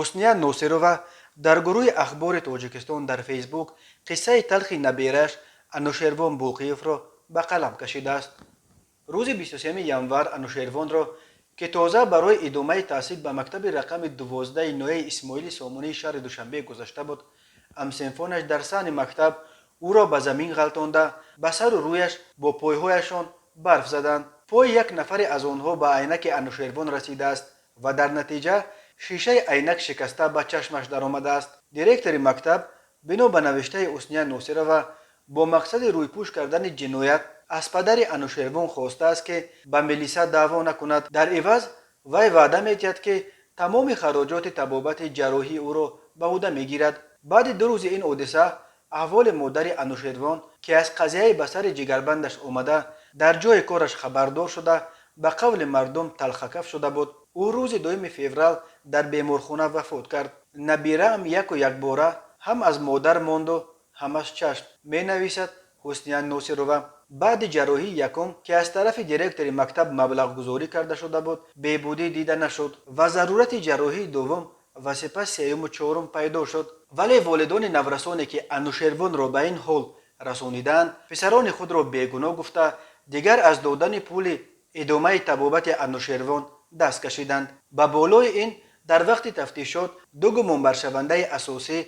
Ҳусния Носирова дар гурӯҳи Ахбори Тоҷикистон дар Фейсбук қиссаи талхи набераш Анушервон Боқиевро ба қалам кашидааст. Рӯзи 23 январ Анушервонро, ки тоза барои идомаи таҳсил ба мактаби рақами 12-и ноҳияи Исмоили Сомонии шаҳри Душанбе гузашта буд, ҳамсинфонаш дар саҳни мактаб ӯро ба замин ғалтонда, ба сару рӯяш бо пойҳояшон барф заданд. Пои як нафаре аз онҳо ба айнаки Анушервон расидааст ва дар натиҷа шишаи айнак шикаста ба чашмаш даромадааст. Директори мактаб, бино ба навиштаи Ҳусния Носирова, бо мақсади рӯйпӯш кардани ҷиноят аз падари Анушервон хостааст, ки ба милиса даъво накунад. Дар иваз вай ваъда медиҳад, ки тамоми хароҷоти табобати ҷарроҳии ӯро ба ӯҳда мегирад. Баъди 2 рӯзи ин ҳодиса аҳволи модари Анушервон, ки аз қазияи ба сари ҷигарбандаш омада дар ҷои кораш хабардор шуда, ба қавли мардум талхакаф шуда буд, ӯ рӯзи 2 феврал дар беморхона вафот кард. Набираам яку якбора ҳам аз модар монду, ҳам аз чашм, менависад Ҳусния Носирова. Баъди ҷарроҳии якум, ки аз тарафи директори мактаб маблағгузорӣ карда шуда буд, беҳбудӣ дида нашуд ва зарурати ҷарроҳии дуввум ва сипас сеюму чорум пайдо шуд. Вале волидони наврасоне, ки Анушервонро ба ин ҳол расонидаанд, писарони худро бегуноҳ гуфта, дигар аз додани пули идомаи табобати Анушервон даст кашиданд. Ба болои ин, дар вақти тафтишот ду гумонбаршавандаи асосӣ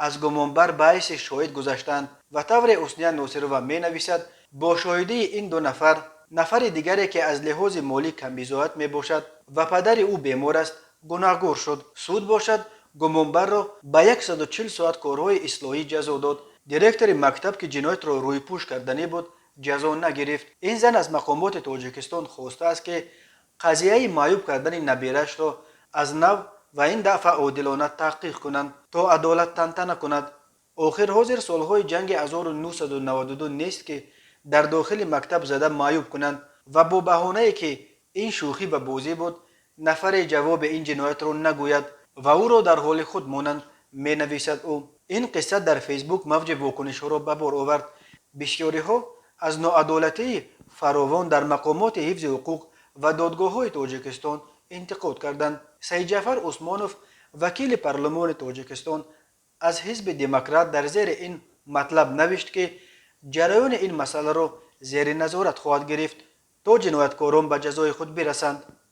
аз гумонбар ба ҳайси шоҳид гузаштанд ва тавре Ҳусния Носирова менависад, бо шоҳидии ин ду нафар нафари дигаре, ки аз лиҳози молӣ камбизоат мебошад ва падари ӯ бемор аст, гунаҳгор шуд. Суд бошад, гумонбарро ба 140 соат корҳои ислоҳӣ ҷазо дод. Директори мактаб, ки ҷиноятро рӯйпӯш карданӣ буд, ҷазо нагирифт. Ин зан аз мақомоти Тоҷикистон хостааст, ки қазияи маъюб кардани набирашро аз нав ва ин дафъа одилона таҳқиқ кунанд, то адолат тантана кунад. Охир ҳозир солҳои ҷанги 1992 нест, ки дар дохили мактаб зада маъюб кунанд ва бо баҳонае, ки ин шӯхӣ ва бозӣ буд, нафаре ҷавоби ин ҷиноятро нагӯяд ва ӯро дар ҳоли худ монанд, менависад ӯ. Ин қисса дар Фейсбук мавҷи вокунишҳоро ба бор овард. Бисёриҳо аз ноадолатии фаровон дар мақомоти ҳифзи ҳуқуқ ва додгоҳҳои Тоҷикистон интиқод карданд. Саидҷафар Усмонов, вакили парлумони Тоҷикистон аз ҳизби Демократ, дар зери ин матлаб навишт, ки ҷараёни ин масъаларо зери назорат хоҳад гирифт, то ҷинояткорон ба ҷазои худ бирасанд.